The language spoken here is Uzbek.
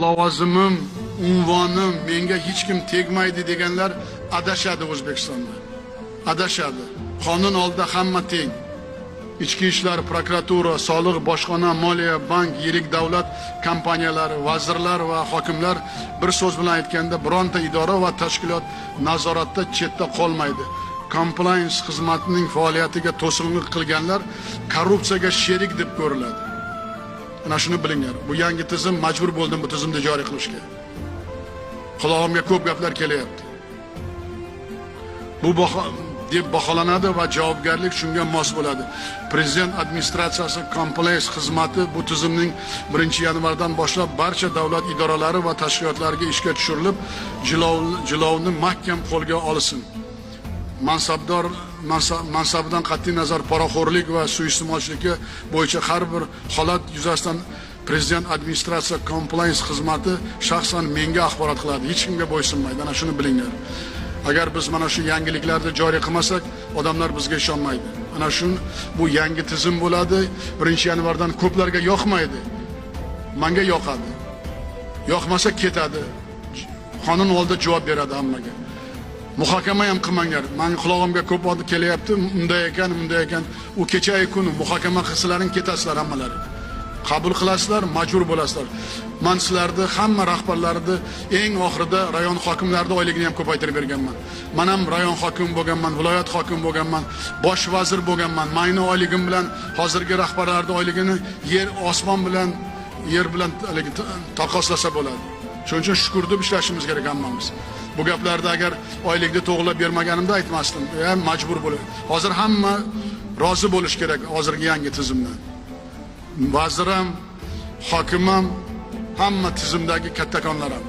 Lavozimim, unvonim menga hech kim tegmaydi deganlar adashadi O'zbekistonda. Adashadi. Qonun oldida hamma teng. Ichki ishlar, prokuratura, soliq, bojxona, moliya, bank, yirik davlat kompaniyalari, vazirlar va hokimlar, bir so'z bilan aytganda, bironta idora va tashkilot nazoratda chetda qolmaydi. Compliance xizmatining faoliyatiga to'sqinlik qilganlar korrupsiyaga sherik deb ko'riladi. Ana shuni bilinglar. Bu yangi tizim, majbur bo'ldim bu tizimni joriy qilishga. Qulog'imga ko'p gaplar kelyapti. Bu deb baholanadi va javobgarlik shunga mos bo'ladi. Prezident administratsiyasi compliance xizmati bu tizimning 1-yanvardan boshlab barcha davlat idoralari va tashkilotlariga ishga tushirilib, jilovni mahkam qo'lga olsin. Mansabdor mansabidan qat'iy nazar poraxo'rlik va suiiste'molchilikka bo'yicha har bir holat yuzasidan Prezident administratsiya compliance xizmati shaxsan menga axborot qiladi, hech kimga bo'ysunmaydi. Ana shuni bilinglar. Agar biz mana shu yangiliklarni joriy qilmasak, odamlar bizga ishonmaydi. Ana shu bu yangi tizim bo'ladi. 1-yanvardan ko'plarga yoqmaydi. Menga yoqadi. Yoqmasa ketadi. Qonun oldida javob beradi hammaga. Muhokama ham qilmanglar. Meni qulog'imga ko'p odam kelyapti, unday ekan, bunday ekan. U kechayu kuni muhokama qilsalaring ketasizlar hammalari. Qabul qilasizlar, majbur bo'lasizlar. Man sizlarni hamma rahbarlarni eng oxirida rayon hokimlarini oyligini ham ko'paytirib berganman. Man ham rayon hokimi bo'lganman, viloyat hokimi bo'lganman, bosh vazir bo'lganman. Meni oyligim bilan hozirgi rahbarlarning oyligini yer osmon bilan yer bilan haligi taqqoslasa bo'ladi. Shuning uchun shukur deb ishlashimiz kerak hammamiz. Bu gaplarni agar oylikni to'g'rilab bermaganimda aytmasdim. Ham majbur bo'ladi. Hozir hamma rozi bo'lish kerak hozirgi yangi tizimdan. Vazir ham, hokim ham, hamma tizimdagi kattakonlar ham.